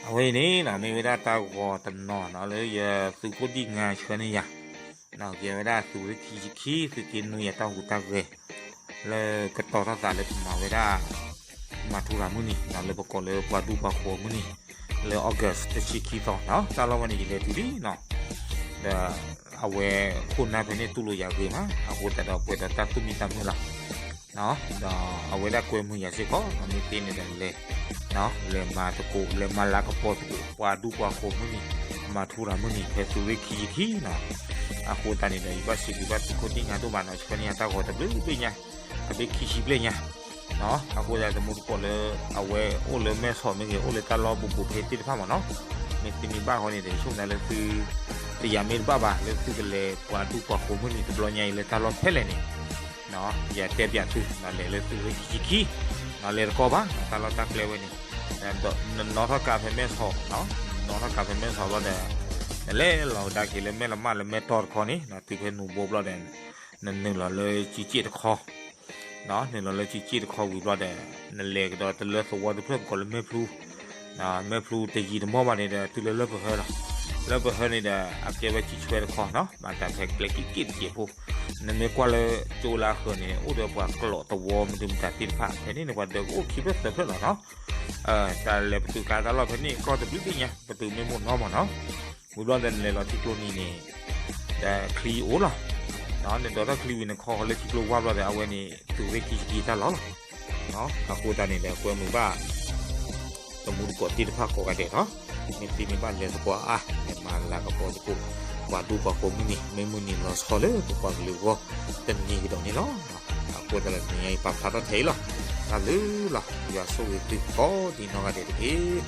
အဝဲအံၤန့ၣ်နီၤ မ့ၢ်ဝဲဒၣ်တၢ်ဂီၤတနီၤနီၤ လၢယသုးခိၣ်ဒံၣ်ငါဆှၢန့ၢ်ယၤ, ကဲဝဲဒၣ်သုးရ့ၣ်ခံဆံခံ သုးက့နွံယၤတၢ်ဟူးတၢ်ဂဲၤ လၢကတီၤထီၣ်သးလၢပမၤဝဲဒၣ် မၤထူရၤမုၢ်နံၤနီၤ လၢပကိးလၢပှၤဒူပှၤဃိၤမုၢ်နံၤ လၢ August တဆံခံသီနီၤ တၢ်လီၢ်ဝဲန့ၣ် ယလဲၤတုၤလံနီၤ, ဒီးအဝဲခိၣ်နၢ်ဖဲန့ၣ်တူၢ်လိာ်ယၤဂ့ၤမး အဃိသတးဒီးပှဲၤဒီးတၢ်သူၣ်မံသးမုာ်လီၤ. ဒီးအဝဲဒၣ်ကွဲမုာ်ယၤစ့ၢ်ကီး မ့ၢ်သ့န့ၣ်ဒီးလဲၤ လဲၤမၤသကိး လဲၤမၤလၤကပီၤသကိး ပှၤဒူပှၤဃိၤမုၢ်နံၤ မၤထူရၤမုၢ်နံၤ ဖဲသုးရ့ၣ်ခံဆံခံနီၤ, အဃိသတးန့ၣ်ဒီး ယဘၣ်စံးဘျုးဘၣ်သုးခိၣ်ဒံၣ်ငါဒိၣ်မးနီၤ ဆှၢန့ၢ်ယၤတၢ်ဂီၤတဘျုးဘ့ၣ်ညါ အဘ့ၣ်ခံဆံဘျဲၣ်ညါ အဃိသတးသမူသကိးလၢ အဝဲအိၣ်လၢမဲၢ်ဆီးမ့ၢ်ဂ့ၤ အိၣ်လၢတၢ်လီၢ်ဘူးဘူးဖဲသ့ၣ်တဖၣ်မးနီၤ, မ့ၢ်သ့မ့ၢ်ဘၣ်ဃီန့ၣ်ဒီး ယဆိကမိၣ်လၢသု တယာ်မ့ၢ်တဘၣ်ဘၣ် လၢသုကလဲၤပှၤဒူပှၤဃိၤမုၢ်နံၤတဘျီညါအံၤလၢတၢ်လီၢ်ဖဲလဲၣ်န့ၣ် ယတဲပၠးသု လဲၤလၢသုးရ့ၣ်ခံဆံခံ လဲၤတကီၢ်ဘၣ် တၢ်လီၢ်တၢ်ကျဲဝဲန့ၣ် ဒီးနနီၣ်ထီၣ်ကးဖဲမဲၢ်ဆီး နနီၣ်ထီၣ်ကးဖဲမဲၢ်ဆီးဘျီဒီး နလဲၤလီၤကဒါက့ၤလၢမဲၢ်လမၢ်လၢမဲၢ်တီၢ်တခီန့ၣ် တုၤဖဲနူးဘိဘျီဒီး နနုာ်လီၤလၢစုစ့ၣ်တခီ နုာ်လီၤလၢစုစ့ၣ်တခီဝံၤဘျီဒီး နလဲၤကဒီးတလၢသဝီတဖျၢၣ်ပကိးလၢမဲၢ်ဖလူ မဲၢ်ဖလူတယံၤတမီၢ်ဘၣ်န့ၣ်ဒီး တုၤလၢလၢပဟၢလီၤ. လၢပဟၢန့ၣ်ဒီး အကဲဝဲစုဆွဲတခီနီၤ မၤတၢ်ဖဲကျဲက့ၣ်က့ၣ်တစဲးဖိ နမ့ၢ်ကွၢ်လၢကၠိလၢအဃၢၤန့ၣ် အိၣ်ဒီးပှၤကျိးသဝီမနုၤမတၤသ့ၣ်တဖၣ် ဖဲန့ၣ်န့ၣ် ပှၤဒၢးကအိၣ်ခံဖျၢၣ်သၢဖျၢၣ်လီၤနီၤ တၢ်လဲၤပတုာ်ကါတၢ်လီၢ်ဖဲန့ၣ် ကီၢ်တဘျုးဘ့ၣ်ညါ ပတုာ်မ့ၢ်မိၢ်နီၢ်မးနီၤ ဝံၤဘျီဒီးနလဲၤလီၤထံကျိနံၤန့ၣ် ဒီးချံအိၣ်လီၤ နဒိးထီၣ်ချံဝံၤနခီဃီၤလၢထံကျိဝါဘျီဒီး အဝဲန့ၣ် သုးရ့ၣ်ခံဆံခံတၢ်လီၢ်လီၤ. အဃိသတးန့ၣ်ဒီး ကွဲမုာ်ဘၣ် သမူသကိးသ့ၣ်တဖၣ်ကိးဂၤဒဲးနီၤ မ့ၢ်သ့မ့ၢ်ဘၣ်လဲၤသကိးအါ လဲၤမၤလၤကပီၤသကိး ပှၤဒူပှၤဃိၤမုၢ်နံၤ မ့ၢ်မုၢ်နံၤလီၤဆီလၢပပှၤကလုာ်အဂီၢ် တနံၤကဒီးန့ၣ်လီၤ. အဃိသတးဒီး တနံၤညါအံၤပာ်ဖျါထီၣ်ထဲအံၤလီၤ. တၢ်ဘျုးလီၤ. ယွၤဆိၣ်ဂ့ၤသုကိးဒံးနီၢ်ဂၤဒဲးတက့ၢ်.